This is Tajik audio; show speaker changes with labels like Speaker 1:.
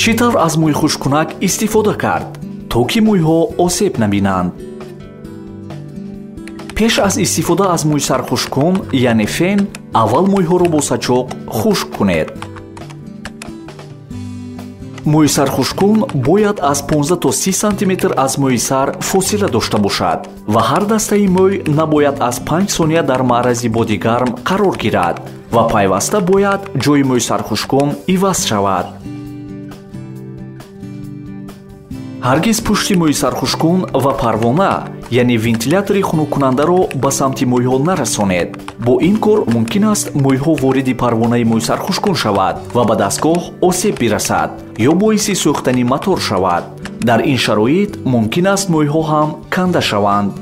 Speaker 1: Чӣ тавр аз мӯйхушккунак истифода кард, то ки мӯйҳо осеб набинанд? Пеш аз истифода аз мӯйсархушккун, яъне фен, аввал мӯйҳоро бо сачоқ хушк кунед. Мӯйсархушккун бояд аз 15 то 30 сантиметр аз мӯи сар фосила дошта бошад ва ҳар дастаи мӯй набояд аз 5 сония дар маърази боди гарм қарор гирад ва пайваста бояд ҷои мӯйсархушккун иваз шавад. Ҳаргиз пушти мӯйсархушккун ва парвона, яъне вентилятори хунуккунандаро ба самти мӯйҳо нарасонед. Бо ин кор мумкин аст мӯйҳо вориди парвонаи мӯйсархушккун шавад ва ба дастгоҳ осеб бирасад ё боиси сӯхтани мотор шавад. Дар ин шароит мумкин аст мӯйҳо ҳам канда шаванд.